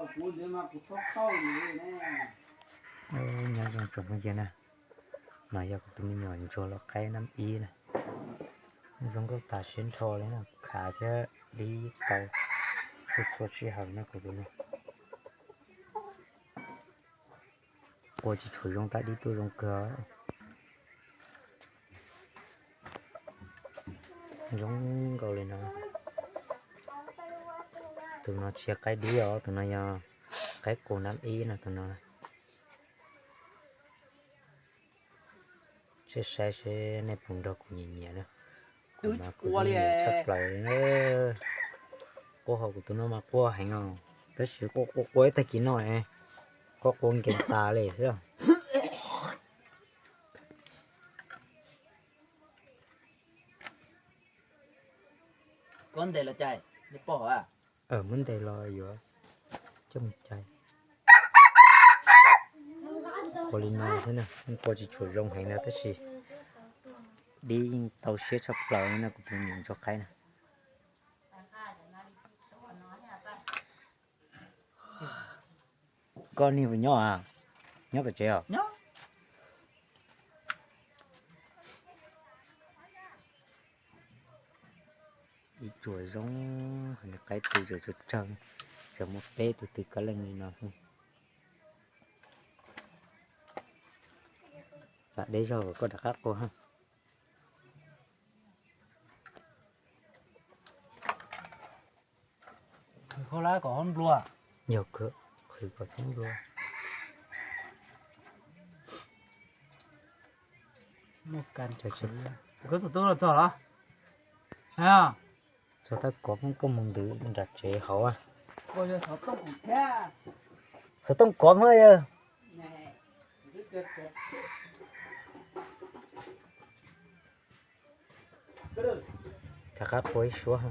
Nyob zoo tsoom phooj ywg na, no yog kuv tus me nyuam ntsuag los qaib nab ib na. Zoo nkauj tas siab nrho li na, khav thiab dib tau txhua txhua sij hawm na kuv tus no. Qua tsis tshua zoo tab dib tuaj zoo kawg. Zoo nkauj li no. Tus no tsis yog qaib dib os, tus no yog qaib qus nab ib no tus no. Saib saib seb nej puas nrog kuv nyiam nyiam na. Tus no kuv nyiam tshaj plaws li. Quaj hauv kuv tus no mas quaj heev os, tab sis quaj quaj quaj ib tag kis no, quaj quaj nkees tas li xwb. Koj ntes los cais, nws pom a. Muab ntes los yuav coj mus cais. Qua li no xwb na, qua tsis tshua zoo heev na tab sis dib yeej tau siab tshaj plaws li na kuv tus me nyuam ntsuag qaib na. Koj niag puas nyob a? Nyob tom tsev os? Ib tsuas zoo, qaib tu tsawg tsawg, tseem muaj peb tus twg kab leej li no xwb. Txav deb zog koj rov qab qua. Qhwv khaub hlab kom txhob nplua. Yog kawg, qhwv kom txhob nplua. Koj xov tooj los txog los? Txog tab kov poob koj mus ntws nram tsev hauv. Xov tooj kov mas yog. Rov qab qua ib suab.